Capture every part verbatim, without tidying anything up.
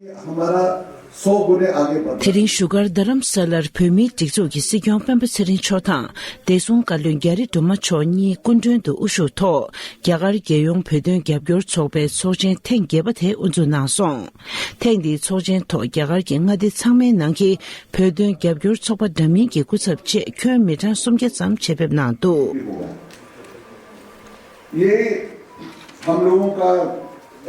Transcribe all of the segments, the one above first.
हमारा सौ गुने आगे बढ़ དེ་རིང་བཞུགས་སྒར་རྡ་རམ་ས་ལར་བོད་མིའི་སྒྲིག་འཛུགས་ཀྱི་སྲིད་སྐྱོང་སྤེན་པ་ཚེ་རིང་མཆོག་དང་བདེ་སྲུང་བཀའ་བློན་རྒྱ་རི་སྒྲོལ་མ་མཆོག་གཉིས་སྐུ་མགྲོན་དུ་དབུ་བཞུགས་ཐོག་རྒྱ་གར་རྒྱལ་ཡོངས་བོད་དོན་རྒྱབ་སྐྱོར་ཚོགས་པའི་ཚོགས་ཆེན་ཐེངས་བརྒྱད་པ་དེ་དབུ་འཛུགས་གནང་སོང་། ཐེངས་འདིའི་ཚོགས་ཆེན་ཐོག་རྒྱ་གར་གྱི་མངའ་སྡེ་ཚང་མའི་ནང་གི་བོད་དོན་རྒྱབ་སྐྱོར་ཚོགས་པ་འདྲ་མིན་གྱི་སྐུ་ཚབ་བཅས་ཁྱོན་མི་གྲངས་སུམ་བརྒྱ་ཙམ་ཆེད་ཕེབས་གནང་འདུག ये हम लोगों का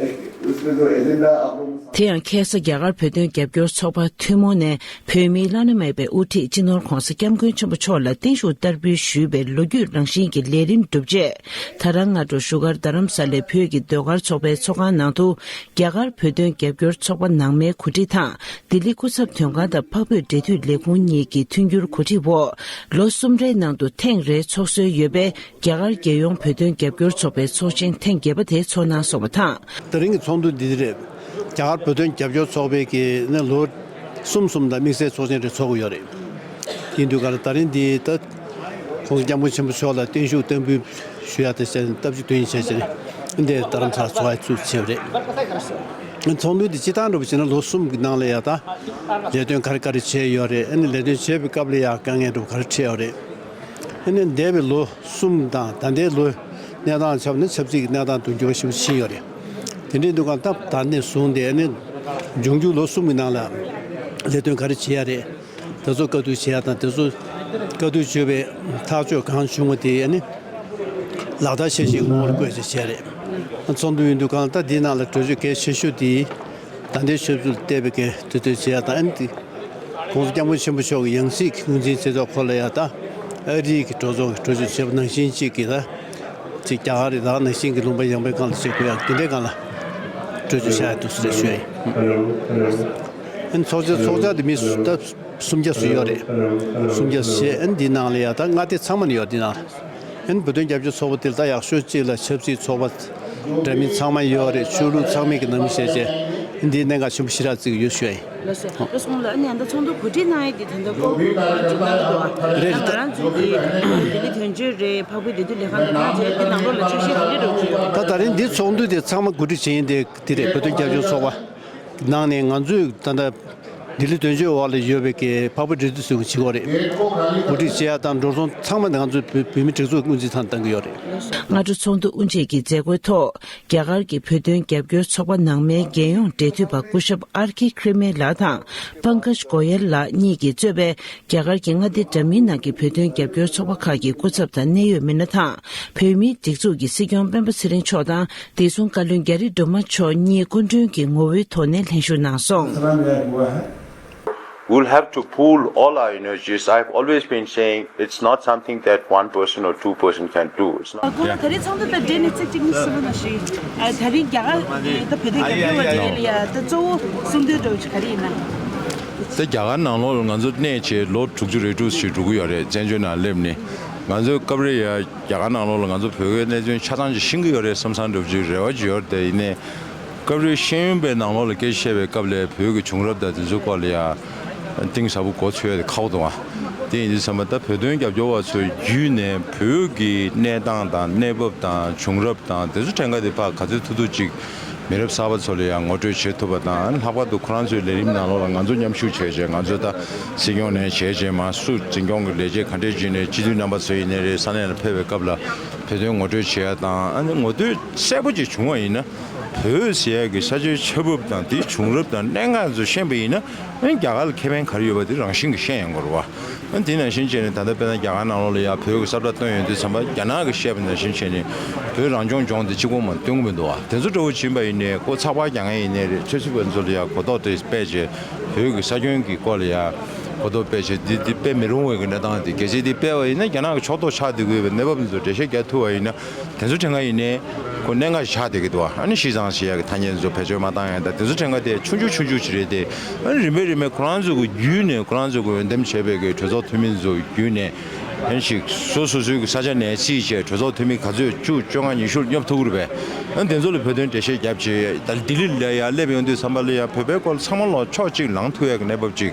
एक, उसमें जो एजेंडा आप लोगों ने དེ་ཡང་ཁ་སང་རྒྱ་གར་བོད་དོན་རྒྱབ་སྐྱོར་ཚོགས་པ་ཐུན་མོང་ནས་བོད་མིའི་བླ་ན་མེད་པའི་དབུ་ཁྲིད་སྤྱི་ནོར་༧གོང་ས་༧སྐྱབས་མགོན་ཆེན་པོ་མཆོག་ལ་བརྟན་བཞུགས་བསྟར་འབུལ་ཞུས་པའི་ལོ་རྒྱུས་རང་བཞིན་གྱི་ལས་རིམ་གྲུབ་རྗེས། ད་རང་སྔ་དྲོ་བཞུགས་སྒར་རྡ་རམ་ས་ལའི་བོད་ཀྱི་ཟློས་གར་ཚོགས་པའི་ཚོགས་ཁང་ནང་དུ་རྒྱ་གར་བོད་དོན་རྒྱབ་སྐྱོར་ཚོགས་པ་ནང་མའི་གོ་སྒྲིག་དང་། ལྡི་ལི་སྐུ་ཚབ་དོན་ཁང་དང་འཕགས་བོད་འབྲེལ་མཐུད་ལས་ཁུངས་གཉིས་ཀྱི་མཐུན་འགྱུར་གོ་སྒྲིག་འོག་ལོ་གསུམ་རེའི་ནང་དུ་ཐེངས་རེ་ཚོགས་སྲོལ་ཡོད་པའི་རྒྱ་གར་རྒྱལ་ཡོངས་བོད་དོན་རྒྱབ་སྐྱོར་ཚོགས་པའི་ཚོགས་ཆེན་ཐེངས་བརྒྱད་པ་དེ་ཚོགས་གནང་སོང་བ་དང་། ད་རིང་གི་ཚོགས་འདུ་འདི་རེད། རྒྱ་གར་བོད་དོན་རྒྱབ་སྐྱོར་ཚོགས་པའི་གི་ནི་ལོ་གསུམ་གསུམ་དང་དམིགས་བསལ་ཚོགས་ཆེན་རེ་ཚོགས་ཀྱི་ཡོད་རེད། ཡིན་དུས་ག་ལ་ད་རིང་འདི་ད་༧གོང་ས་༧སྐྱབས་མགོན་ཆེན་པོ་མཆོག་ལ་བརྟན་བཞུགས་བསྟར་འབུལ་ཞུ་ཡ་དེ་བྱས་ནས་སྟབས་གཅིག་དོན་གཉིས་བྱས་བྱས་ནས་འདི་རྡ་རམ་ས་ལ་ཚོགས་ཡ་ཚུགས་བྱས་པ་རེད། ཚོགས་འདུ་འདི་སྤྱི་བཏང་འགྲོ་བ་བྱས་ན་ལོ་གསུམ་གྱི་ནང་ལ་ཡ་ད་ལས་དོན་ག་རེ་ག་རེ་བྱས་ཡོད་རེད། ཨ་ནི་ལས་དོན་བྱས་པའི་སྐབས་ལ་ཡ་དཀའ་ངལ་འགྲོ་ག་རེ་འཕྲད་ཡོད་རེད། ཨ་ནི་འདས་པའི་ལོ་གསུམ་དང་ད་ལྟའི་ལོའི་གནས་སྟངས་ཆ་བཞག་ན་ཆབ་སྲིད་ཀྱི་གནས་སྟངས་དུ་འགྱུར་བ་ཞིག་ཕྱིན་ཡོད་རེད། དེ་འདྲའི་འདུག་ག་ད་ད་ནས་བཟུང་སྟེ་ཨ་ནི་འབྱུང་འགྱུར་ལོ་གསུམ་གྱི་ནང་ལ་ལས་དོན་ག་རེ་བྱེད་ཡ་རེད། དེ་ཚོ་བཀའ་བསྡུར་བྱེད་ཡ་དང་དེ་ཚོ་བཀའ་བསྡུར་བྱས་པའི་ཐག་གཅོད་གང་བྱུང་བ་དེ་ཨ་ནི་ལག་བསྟར་བྱེད་ཆེད་ངོ་རྒོལ་བྱེད་བྱས་རེད། ཚོགས་འདུ་ཡིན་དུས་གང་ལ་ད་འདིའི་ནང་ལ་གྲོས་ཆོད་གལ་ཆེ་ཤོས་དེ་ད་ལྟའི་ཆབ་སྲིད་ལ་བལྟས་པའི་གལ་དེ་ཚོ་བྱེད་ཡ་དང་ཨ་ནི་༧གོང་ས་༧སྐྱབས་མགོན་ཆེན་པོ་མཆོག་གི་ཡང་སྲིད་ཀྱི་ངོས་འཛིན་བྱེད་ཕྱོགས་སྐོར་ལ་ཡ་ད་ཨ་རིའི་གི་གྲོས་ཚོགས་ཀྱི་གྲོས་ཆོད་བྱས་པ་ནང་བཞིན་གཅིག་གི་ད་ཅིག་རྒྱ་གར་རི་དྭགས་ནང་བཞིན་གྱི་ལུང་པ་ཡངས་པའི་སྒང་ལ་བྱེད་དགོས་ཡ་དེ་འདྲའི་སྒང་ལ་གྲོས་ཆོད་བཞག་ཡ་འདུག་ཟེར་ཞུ་ཡ་ཡིན། ཚོགས་ཆེན་ཚོགས་བཅར་དེ་མི་སུ་ད་སུམ་བརྒྱ་ཙམ་ཡོད་རེད། སུམ་བརྒྱ་ཙམ་བྱས་ཨ་ནི་འདི་ནང་ལ་ཡ་ད་མངའ་སྡེ་ཚང་མ་ནས་ཡོད་འདི་ནང་ལ། ཨ་ནི་བོད་དོན་རྒྱབ་སྐྱོར་ཚོགས་པ་དེ་ལ་ད་ཡག་ཤོས་གཅིག་ལ་ཆབ་སྲིད་ཚོགས་པ་འདྲ་མིན་ཚང་མ་ཡོད་རེད། ཆོས་ལུགས་ཚང་མའི་གི་ནང་མི་བྱས་བྱས་ཨ་ནི་འདིའི་གནད་འགག་ཆེན་པོ་ཞེ་དྲག་བརྩི་གི་ཡོད་ཞུ་ཡ་ཡིན། ལགས་སོ་ལགས་སོ། ཨ་ནི་ད་ཚོགས་འདུ་གོ་སྒྲིག་གནང་ཡས་དེ་ད་ལྟ་གོ་སྒྲིག་གནང་འདུག་ཨ། རེད་རེད། ང་རང་ཚོའི་གི་ལྡི་ལི་དོན་གཅོད་རེད། འཕགས་བོད་བདེ་སྡུག་ལས་ཁང་དང་ཁང་ཚན་དེ་ནང་ལོགས་ལ་ཆོག་ཤེས་ག་འདྲ་འགྲོ་གི་ཡོད། ད་ད་རིང་འདི་ཚོགས་འདུ་དེ་ཚང་མ་གོ་སྒྲིག་བྱེད་ཡིན་དེ་དེ་རེད། བོད་དོན་རྒྱབ་སྐྱོར་ཚོགས་པ། ནང་ནས་ང་ཚོས་ད་ལྟ་ལྡི་ལི་དོན་གཅོད་འོག་ལ་ཡོད་པའི་གི་འཕགས་བོད་འབྲེལ་མཐུད་ཟེར་བ་ཞིག་ཡོད་རེད། གོ་སྒྲིག་བྱེད་ཡ་དང་འགྲོ་སོང་ཚང་མ་ང་ཚོའི་བོད་བོད་མི་སྒྲིག་འཛུགས་དབུ་འཛིན་ཐང་བཏང་གི་ཡོད་རེད། སྔ་དྲོ་ཚོགས་འདུ་དབུ་འབྱེད་ཀྱི་མཛད་སྒོའི་ཐོག་རྒྱ་གར་གྱི་བོད་དོན་རྒྱབ་སྐྱོར་ཚོགས་པ་ནང་མའི་རྒྱལ་ཡོངས་འབྲེལ་མཐུད་པ་སྐུ་ཞབས་ཨར་ཁེ་ཁྲི་མེ་ལགས་དང་པང་ཀཇ་གོ་ཡལ་ལགས་གཉིས་ཀྱིས་གཙོས་པའི་རྒྱ་གར་གྱི་མངའ་སྡེ་འདྲ་མིན་ནང་གི་བོད་དོན་རྒྱབ་སྐྱོར་ཚོགས་པ་ཁག་གི་སྐུ་ཚབ་དང་གནད་ཡོད་མི་སྣ་དང་། བོད་མིའི་སྒྲིག་འཛུགས་ཀྱི་སྲིད་སྐྱོང་སྤེན་པ་ཚེ་རིང་མཆོག་དང་བདེ་སྲུང་བཀའ་བློན་རྒྱ་རི་སྒྲོལ་མ་མཆོག་གཉིས་སྐུ་མགྲོན་གྱི་ངོ་བོའི་ཐོག་ནས་ལྷན་ཞུགས་གནང་སོང་། We'll have to pool all our energies. I've always been saying it's not something that one person or two person can do. It's not. ད་རིང་ཚོགས་འདུ་དང་འབྲེལ་ནས་ཚིག་གཅིག་གཉིས་གསུང་རོགས་གནང་ཞུ་ཡིན། ཨ། ད་རིང་རྒྱ་གར་ད་བོད་དོན་རྒྱབ་སྐྱོར་བ་དེ་ལ་ཡ་ད་གཙོ་བོ་གསུང་འདོད་འདྲ་བོ་ཅིག་ག་རེ་ཡིན་ན། ད་རྒྱ་གར་ནང་ལོགས་ལ་ང་ཚོ་གནས་བྱས་ལོ་དྲུག་ཅུ་རེ་དྲུག་ཞིག་འགྲོ་གི་ཡོད་རེད། བཙན་བྱོལ་ནང་སླེབས་ནས་ང་ཚོ་སྐབས་རེ་ཡ་རྒྱ་གར་ནང་ལོགས་ལ་ང་ཚོ་བོད་པའི་གནད་དོན་ཆ་ཚང་ཅིག་ཤེས་ཀྱི་ཡོད་རེད་བསམ་བསམ་འདྲ་བོ་ཅིག་རེ་བ་ཅིག་ཡོད་རེད། དེ་ཡིན་ནའི་སྐབས་རེ་ཤེས་ཡོན་པའི་ནང་ལོགས་ལ་སྐད་ཆ་བཤད་པའི་སྐབས་ལ་བོད་ཀྱི་བྱུང་རབས་དང་དེ་ཚོའི་སྐོར་ལ་ཡ་གཏིང་ཟབ་པོ་མགོ་ཚོད་ཡ་དེ་ཁག་པོ་འདུག་ཨ། དེ་ཡིན་དུས་ཙམ་པ་ད་བོད་དོན་རྒྱབ་སྐྱོར་བ་ཚོའི་བརྒྱུད་ནས་བོད་ཀྱི་གནས་སྟངས་དང་གནས་བབ་དང་བྱུང་རབས་དང་དེ་ཚོ་ཕྲན་ཁ་དེ་ཕར་ག་ཚོད་ཐུབ་ཐུབ་ཅིག་མི་རབས་གསར་པ་ཚོ་ལ་ཡང་ངོ་སྤྲོད་བྱེད་ཐུབ་པ་དང་། ལྷག་པར་དུ་ཁོ་རང་ཚོའི་ལས་རིམ་ནང་ལོགས་ལ་ང་ཚོ་མཉམ་ཞུགས་བྱས་བྱས། ང་ཚོ་ད་སྲིད་སྐྱོང་ནས་བྱས་བྱས་མ་སུ་འཛིན་སྐྱོང་གི་ལས་བྱེད་ག་འདྲས་བྱས་ནས་སྤྱི་འཐུས་རྣམ་པ་ཚོ་ཡིན་ནའི་རེད། ས་གནས་ལ་ཕེབས་པའི་སྐབས་ལ་བོད་དོན་ངོ་སྤྲོད་བྱེད་ཡ་དང་། ཨ་ནི་ངོ་སྤྲོད་གསལ་པོ་ཅིག་བྱུང་བ་ཡིན་ན་བོད་ཟེར་ཡ་གི་ས་ཆའི་ཆགས་བབ་དང་དེའི་བྱུང་རབས་དང་གནད་འགག་ཚོ་ཤེས་པ་ཡིན་ན། ཨ་ནི་རྒྱ་གར་ལ་ཁེ་ཕན་ག་རེ་ཡོད་པ་དེ་རང་བཞིན་གྱིས་ཤེས་ཡོང་གི་རེད་བ། ཨ་ནི་དེ་ནང་བཞིན་བྱས་ནས་ད་ལྟ་དཔེར་ན་རྒྱ་གར་ནང་ལོགས་ལ་ཡ་བོད་ཀྱི་ས་བསྒྲགས་བཏོན་ཡོང་དུས་ཙམ་པ་རྒྱ་ནག་གིས་བཤད་པ་ནང་བཞིན་བྱས་ནས་བོད་རང་སྐྱོང་ལྗོངས་དེ་གཅིག་པོ་མ་སྟོན་གྱི་མི་འདུག་བ། དེ་ཚོ་འདྲ་བོ་བྱིན་པ་ཡིན་ནའི་ཁོ་ཚགས་པར་རྒྱག་མཁན་ཡིན་ནའི་རེད། ཆབ་སྲིད་པ་ཚོ་ལ་ཡ་གོ་རྟོགས་དེ་སྤེལ་བྱས། བོད་ཀྱི་ས་ཁྱོན་གྱི་སྐོར་ལ་ཡ་གོ་རྟོགས་སྤེལ་བྱས། འདི་འདི་དཔེ་མི་རུང་བའི་གི་གནས་སྟངས་དེ་གལ་སྲིད་འདི་སྤེལ་བ་ཡིན་ན་རྒྱ་ནག་གི་ཕྱོགས་གཏོགས་ཆགས་བསྡད་དགོས་པའི་གནས་བབ་འདི་ཚོ་འགྲེལ་བཤད་རྒྱག་ཐུབ་པ་ཡིན་ན། དེ་ཚོ་ཕྲན་ཁ་ཡིན་ནའི་ཁོ་གནད་འགག་ཆགས་བསྡད་ཀྱི་འདུག་བ། ཨ་ནི་ཤིས་ཙང་ཞེས་ཡ་གི་ཐ་སྙད་འདི་ཚོ་བེད་སྤྱོད་མ་བཏང་ཡ་དང་དེ་ཚོ་ཕྲན་ཁ་དེ་ཆུང་ཆུང་ཆུང་ཆུང་ཞིག་རེད་དེ། ཨ་ནི་རིམ་པས་རིམ་པས་ཁོ་རང་ཚོ་གི་བརྒྱུད་ནས་ཁོ་རང་ཚོ་གི་འོས་འདེམས་བྱས་པའི་གི་གྲོས་ཚོགས་འཐུས་མི་ཚོ་བརྒྱུད་ནས། ཨ་ནི་ཞིག་སོ་སོ་སོའི་གི་ས་ཆ་ནས་རྩིས་བྱས་གྲོས་ཚོགས་འཐུས་མི་ག་ཚོད་བཅུ་བཅོ་ལྔ་ཉི་ཤུ་སླེབས་ཐུབ་ཀྱི་རེད་པས། ཨ་ནི་དེ་ཚོ་ལ་བོད་དོན་འགྲེལ་བཤད་བརྒྱབ་བྱས། ད་ལྡི་ལི་ལ་ཡར་སླེབས་ཡོང་དུས་ཙམ་པ་ལ་ཡ་བོད་པའི་སྐོར་ཚང་མ་ལོག་ཕྱོགས་གཅིག་ལངས་ཐུབ་ཡ་གི་གནས་བབ་ཅིག་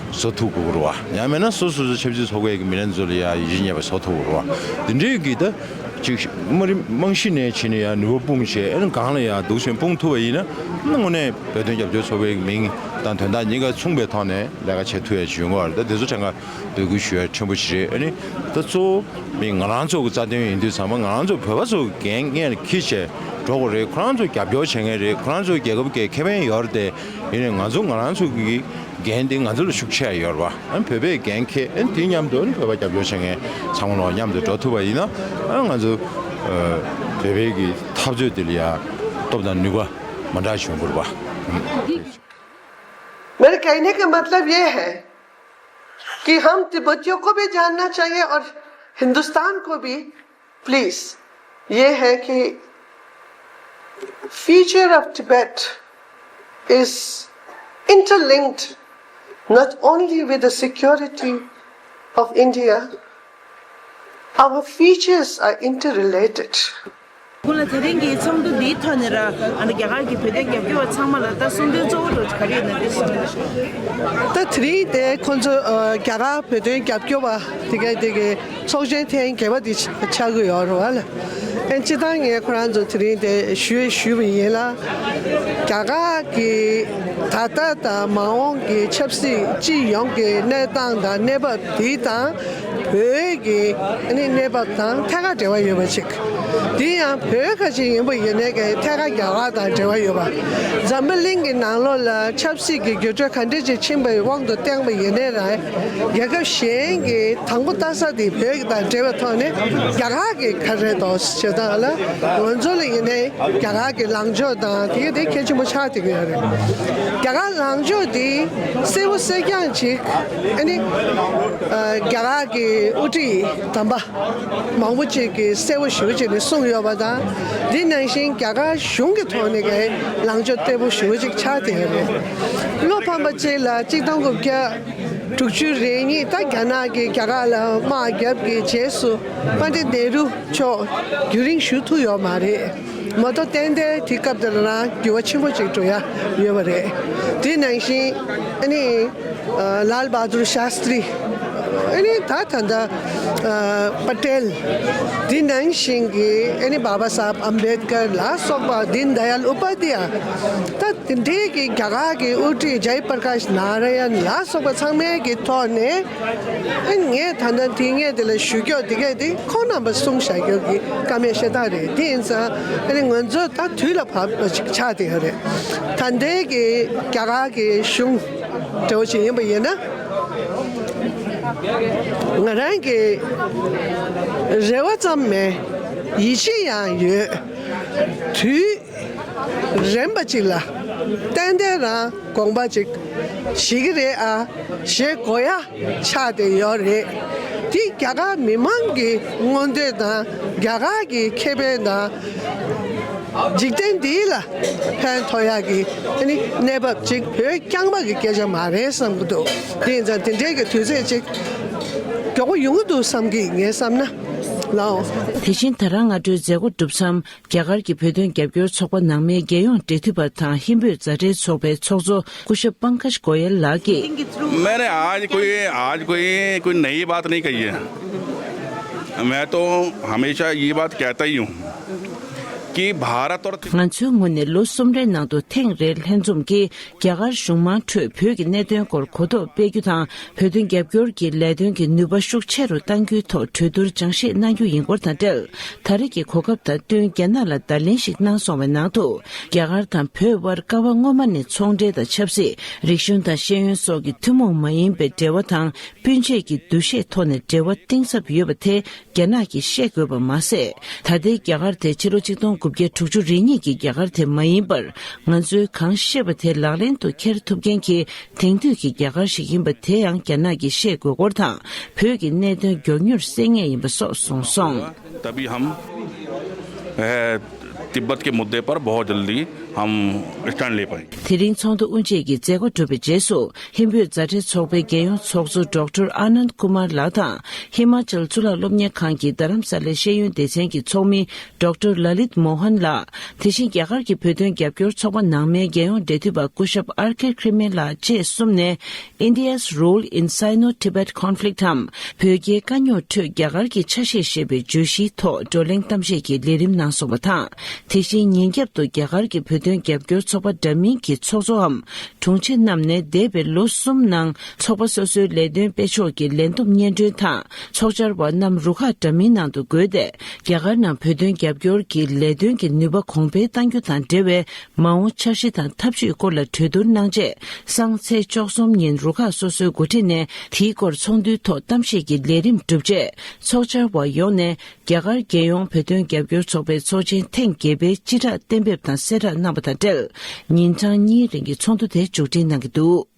བཟོ་ཐུབ་དགོས་ཀྱི་རེད་བ། ཡང་མིན་ན་སོ་སོ་སོ་ཆབ་སྲིད་ཚོགས་པའི་གི་མི་སྣ་ཚོ་ལ་ཡ་ཡིད་ཆེས་རྙེད་པ་བཟོ་ཐུབ་ཀྱི་རེད་བ། འདི་འདྲའི་གི་ད་ གཅིག་དམའ་རིམ་རྨང་གཞི་ནས་བྱས་ནས་ཡང་ནུས་པ་སྤུངས་བྱས། ཨ་ནི་སྒང་ལ་ཡང་འདུག་སེ་སྤུངས་ཐུབ་པ་ཡིན་ན། དངོས་གནས་བོད་དོན་རྒྱབ་སྐྱོར་ཚོགས་པའི་མིང་དང་དོན་དག་གཉིས་ཀ་མཚུངས་པའི་ཐོག་ནས་ལས་ཀ་བྱེད་ཐུབ་ཡ་ཅིག་ཡོང་གི་རེད། ད་དེ་ཚོ་ཐད་ཀར་འབོད་སྐུལ་ཞུ་ཡ་ཕྲན་བུ་ཞིག་རེད། ཨ་ནི་ད་གཙོ་བོ་མི་ང་རང་ཚོ་གི་རྩ་དོན་ཡིན་དུས་ཙམ་པ། ང་རང་ཚོ་བོད་པ་ཚོ་གི་འགན་སྔོན་ལ་འཁྱེར་བྱས་འགྲོ་དགོས་རེད། ཁོ་རང་ཚོ་རྒྱབ་སྐྱོར་བྱེད་མཁན་རེད། ཁོ་རང་ཚོ་རྒྱལ་ཁབ་ཀྱི་ཁེ་ཕན་ཡོད་རེད་དེ། ཡིན་ནའི་ང་ཚོ་ང་རང་ཚོ་གི་འགན་དེ་ང་ཚོ་ལ་ཤུགས་ཆེ་ཡོད་རེད་པ། ཨ་ནི་བོད་པའི་འགན་འཁྱེར། ཨ་ནི་དེ་མཉམ་དུ་ཨ་ནི་བོད་པ་རྒྱབ་སྐྱོར་བྱེད་མཁན་ཚང་མ་ལ་མཉམ་དུ་འགྲོ་ཐུབ་པ་ཡིན་ན། ཨ་ང་ཚོ་ཨ་བོད་པའི་གི་འཐབ་རྩོད་དེ་ལ་ཡ་སྟོབས་དང་ནུས་པ་མ་འདྲ་བྱུང་དགོས་རེད་པ། मेरे कहने का मतलब ये है कि हम तिब्बतियों को भी जानना चाहिए और हिंदुस्तान को भी। प्लीज, ये है कि future of Tibet is interlinked not only with the security of India, our futures are interrelated. ཁོང་ལ་དེ་རིང་གི་ཚོགས་འདུ་འདིའི་ཐོག་ནས་ར། ཨ་ནི་རྒྱ་གར་གྱི་བོད་དོན་རྒྱབ་སྐྱོར་བ་ཚང་མ་ལ་ད་གསུང་དོན་གཙོ་བོ་འདྲ་ག་རེ་ཡོད་ན་དེ་གསུང་། ད་དེ་རིང་དེ་ཁོང་ཚོ་ཨ་རྒྱ་གར་བོད་དོན་རྒྱབ་སྐྱོར་བ་དེ་གའི་དེ་གའི་ཚོགས་ཆེན་ཐེངས་བརྒྱད་པ་དེ་ཆགས་ཀྱི་ཡོད་རེད་པ་ལགས། ཨ་ནི་སྤྱིར་བཏང་ངས་ཁོ་རང་ཚོ་དེ་རིང་དེ་ཞུ་ཞུས་པ་ཡིན་ལ། རྒྱ་གར་གྱི་ད་ལྟ་དང་མ་འོངས་ཀྱི་ཆབ་སྲིད་སྤྱི་ཡོངས་ཀྱི་གནས་སྟངས་དང་གནས་བབ་དེ་དང་། བོད་ཀྱི་ཨ་ནི་གནས་བབ་དང་ཐད་ཀར་འབྲེལ་བ་ཡོད་པ་ཅིག། དེ་ཡང་བོད་ཁ་ཆེ་ཡིན་པ་ཡིན་ནའི་གི་ཐད་ཀར་རྒྱ་གར་དང་འབྲེལ་བ་ཡོད་པ། འཛམ་བུ་གླིང་གི་ནང་ལོགས་ལ་ཆབ་སྲིད་ཀྱི་འགྱུར་འགྲོས་ག་འདྲ་ཅིག་ཕྱིན་པའི་དབང་དུ་བཏང་པ་ཡིན་ནའི་རང་། རྒྱལ་ཁབ་གཞན་གྱི་དང་པོ་ལྟ་ས་དེ་བོད་དང་འབྲེལ་བའི་ཐོག་ནས་རྒྱ་གར་གྱི་ག་རེ་འདུག་བྱེད་སྟངས་ལ། ང་ཚོ་ལ་ཡིན་ནའི་རྒྱ་གར་གྱི་ལངས་ཕྱོགས་དང་དེ་ག་དེ་གལ་ཆེན་པོ་ཆགས་བསྡད་ཀྱི་ཡོད་རེད། རྒྱ་གར་ལངས་ཕྱོགས་དེ་གསལ་པོ་གསལ་རྐྱང་ཅིག། ཨ་ནི་ཨ་རྒྱ་གར་གྱི་དབུ་ཁྲིད་དམ་པ་མང་པོ་ཅིག་གིས་གསལ་པོ་ཞེ་པོ་ཅིག་ནས་གསུངས་ཡོད་པ་དང་། དེ་ནང་བཞིན་རྒྱ་གར་གཞུང་གི་ཐོག་ནས་ཀྱི་ལངས་ཕྱོགས་གསལ་པོ་ཞེ་པོ་ཅིག་ཆགས་བསྡད་ཡོད་རེད། བློ་ཕམ་པ་གཅིག་ལ་གཅིག་སྟོང་དགུ་བརྒྱ་དྲུག་ཅུ་རེ་གཉིས། ད་རྒྱ་ནག་གིས་རྒྱ་གར་ལ་དམག་བརྒྱབ་ཀྱི་རྗེས་སུ་པཎྜི་ཏ་ནེ་རུ་མཆོག་རྒྱུན་རིང་བཞུགས་ཐུབ་ཡོད་མ་རེད། མ་གཏོགས་ཏན་ཏན་དེ་སྐབས་དེ་ལ་རང་འགྱུར་བ་ཆེན་པོ་ཅིག་འགྲོ་ཡ་ཡོད་པ་རེད། དེ་ནང་བཞིན་ཨ་ནི་ཨ་ལཱལ་བྷ་དུར་ཤཱསྟྲི། ཨ་ནི་ད་ད་ལྟ་ཨ་པ་ཏེལ། དེ་ནང་བཞིན་གྱི་ཨ་ནི་བྷ་བྷ་སཱ་ཧབ་ཨམ་བེད་ཀར་ལ་སོགས་པ། དིན་དཡལ་ཨུ་པ་དྷྱ། ད་དེ་འདྲའི་གི་རྒྱ་གར་གྱི་དབུ་ཁྲིད་ཇའི་པར་ཀཱཤ་ནཱ་ར་ཡན་ལ་སོགས་པ་ཚང་མའི་གི་ཐོག་ནས། ཨ་ངས་ད་ལྟ་དེ་ངས་དེ་ལ་ཞུ་རྒྱུ་དེ་གས་དེ་ཁོང་རྣམ་པ་གསུངས་བཞག་རྒྱུ་གི་བཀའ་མོལ་ཤ་སྟག་རེད། དེ་ཡིན་ཙང་ཨ་ནི་ང་ཚོ་ད་དུས་ལ་བབ་པ་ཅིག་ཆགས་བསྡད་ཡོད་རེད། ད་ལྟའི་གི་རྒྱ་གར་གི་གཞུང་འདྲ་བོ་ཞིག་ཡིན་པ་ཡིན་ན། ང་རང་གི་རེ་བ་ཙམ་མེད། ཡིད་ཆེས་ཡང་ཡོད། དུས་རན་པ་ཅིག་ལ་ཏན་ཏན་རང་དགོངས་པ་ཅིག་བཞེས་ཀྱི་རེད་ཨ། བཞེས་དགོས་ཡ་ཆགས་བསྡད་ཡོད་རེད། དེ་རྒྱ་གར་མི་མང་གི་མངོན་འདོད་དང་རྒྱ་གར་གྱི་ཁེ་ཕན་དང་། འཇིག་རྟེན་འདི་ལ་ཕན་ཐོགས་ཡག་གི་ཨ་ནི་གནས་བབ་ཅིག་བོད་རྐྱང་པ་གི་སྐད་ཆ་མ་རེད་བསམ་གྱི་འདུག། དེ་ཡིན་ཙང་དེ་འདྲའི་གི་དུས་ཚོད་ཅིག་མགྱོགས་པོ་ཡོང་གི་འདུག་བསམ་གི། ངས་བསམ་ན་ལའོ། དེ་བཞིན་ད་རང་སྔ་དྲོའི་མཛད་སྒོ་གྲུབ་མཚམས། རྒྱ་གར་གྱི་བོད་དོན་རྒྱབ་སྐྱོར་ཚོགས་པ་ནང་མའི་རྒྱལ་ཡོངས་འབྲེལ་མཐུད་པ་དང་ཧིན་བོད་མཛའ་འབྲེལ་ཚོགས་པའི་ཚོགས་གཙོ་སྐུ་ཞབས་པང་ཀཇ་གོ་ཡལ་ལགས་ཀྱིས། मैंने आज कोई आज कोई कोई नई बात नहीं कही है। मैं तो हमेशा ये बात कहता ही हूँ कि भारत और ང་ཚོའི་ངོས་ནས་ལོ་གསུམ་རེའི་ནང་དུ་ཐེངས་རེ་ལྷན་འཛོམས་ཀྱིས་རྒྱ་གར་གཞུང་མང་ཁྲོད་བོད་ཀྱི་གནད་དོན་སྐོར་གོ་རྟོགས་སྤེལ་རྒྱུ་དང་། བོད་དོན་རྒྱབ་སྐྱོར་གྱི་ལས་དོན་གྱི་ནུས་པ་ཤུགས་ཆེ་རུ་གཏང་རྒྱུའི་ཐོག་གྲོས་བསྡུར་སྦྱང་བཤད་གནང་རྒྱུ་ཡིན་སྐོར་དང་འབྲེལ། ད་རེས་ཀྱི་གོ་སྐབས་དང་བསྟུན་རྒྱ་ནག་ལ་བརྡ་ལན་ཞིག་གནང་སོང་བའི་ནང་དུ། རྒྱ་གར་དང་བོད་དབར་ཀ་བ་སྔོན་མ་ནས་ཚོང་འབྲེལ་དང་ཆབ་སྲིད། རིག་གཞུང་དང་ཤེས་ཡོན་སོགས་ཀྱི་ཐུན་མོང་མ་ཡིན་པའི་འབྲེལ་བ་དང་། སྤུན་མཆེད་ཀྱི་འདུ་ཤེས་ཐོག་ནས་འབྲེལ་བ་གཏིང་ཟབ་ཡོད་པ་དེ་རྒྱ་ནག་གིས་ཤེས་དགོས་པ་མ་ཟད། ད་ལྟའི་རྒྱ་གར་དེ་ཕྱི་ལོ་ཆིག་སྟོང་དགུ་བརྒྱ་དྲུག་ཅུ་རེ་གཉིས་ཀྱི་རྒྱ་གར་དེ་མ་ཡིན་པར། ང་ཚོས་གང་ཤེས་པ་དེ་ལག་ལེན་དུ་འཁྱེར་ཐུབ་མཁན་གྱི་དེང་དུས་ཀྱི་རྒྱ་གར་ཞིག་ཡིན་པ་དེ་ཡང་རྒྱ་ནག་གིས་ཤེས་དགོས་སྐོར་དང་། བོད་ཀྱི་གནད་དོན་མགྱོགས་མྱུར་སེལ་ངེས་ཡིན་པ་སོགས་གསུངས་སོང་། तभी हम, अ, तिब्बत के मुद्दे पर बहुत जल्दी हम स्टैंड ले पाएंगे। དེ་རིང་ཚོགས་འདུ་དབུ་འབྱེད་ཀྱི་མཛད་སྒོ་གྲུབ་པའི་རྗེས་སུ། ཧིན་བོད་མཛའ་འབྲེལ་ཚོགས་པའི་རྒྱལ་ཡོངས་ཚོགས་གཙོ་ཌོག་ཊར་ཨ་ནནྡ་ཀུ་མར་ལགས་དང་། ཧི་མ་ཅལ་གཙུག་ལག་སློབ་གཉེར་ཁང་གི་རྡ་རམ་ས་ལའི་ཤེས་ཡོན་སྡེ་ཚན་གྱི་ཚོགས་མི་ཌོག་ཊར་ལ་ལིད་མོ་ཧན་ལགས། དེ་བཞིན་རྒྱ་གར་གྱི་བོད་དོན་རྒྱབ་སྐྱོར་ཚོགས་པ་ནང་མའི་རྒྱལ་ཡོངས་འབྲེལ་མཐུད་པ་སྐུ་ཞབས་ཨར་ཀེ་ཁྲི་མེ་ལགས་བཅས་གསུམ་ནས། India's Role in Sino-Tibet Conflict འམ། བོད་རྒྱའི་དཀའ་རྙོག་ཁྲོད་རྒྱ་གར་གྱི་ཆ་ཤས་ཞེས་པའི་བརྗོད་གཞིའི་ཐོག་བགྲོ་གླེང་གཏམ་བཤད་ཀྱི་ལས་རིམ་གནང་སོང་བ་དང་། དེ་བཞིན་ཉིན་རྒྱབ་ཏུ་རྒྱ་གར་གྱི་བོད་དོན་རྒྱབ་སྐྱོར་ཚོགས་པ་འདྲ་མིན་གྱི་ཚོགས་གཙོའམ་དྲུང་ཆེ་རྣམས་ནས་འདས་པའི་ལོ་གསུམ་ནང་ཚོགས་པ་སོ་སོའི་ལས་དོན་སྤེལ་ཕྱོགས་ཀྱི་ལས་བསྡོམས་སྙན་སྒྲོན་དང་། ཚོགས་བཅར་བ་རྣམས་རུ་ཁག་འདྲ་མིན་ནང་དུ་བགོས་ཏེ། རྒྱ་གར་ནང་བོད་དོན་རྒྱབ་སྐྱོར་གྱི་ལས་དོན་གྱི་ནུས་པ་གོང་འཕེལ་གཏང་རྒྱུ་དང་འབྲེལ་བའི་མ་འོངས་འཆར་གཞི་དང་ཐབས་ཇུས་སྐོར་ལ་གྲོས་བསྡུར་གནང་རྗེས། སང་ཚེས་བཅུ་གསུམ་ཉིན་རུ་ཁག་སོ་སོའི་འགོ་ཁྲིད་ནས་དེའི་སྐོར་ཚོགས་འདུའི་ཐོག་གཏམ་བཤད་ཀྱི་ལས་རིམ་གྲུབ་རྗེས། ཚོགས་བཅར་བ་ཡོངས་ནས་རྒྱ་གར་རྒྱལ་ཡོངས་བོད་དོན་རྒྱབ་སྐྱོར་ཚོགས་པའི་ཚོགས་ཆེན་ཐེངས་བརྒྱད་པའི་སྤྱི་བསྒྲགས་གཏན་འབེབས་དང་གསལ་བསྒྲགས་གནང་བ་དང་འབྲེལ། ཉིན་གྲངས་གཉིས་རིང་གི་ཚོགས་འདུ་དེ་མཇུག་སྒྲིལ་གནང་གི་འདུག།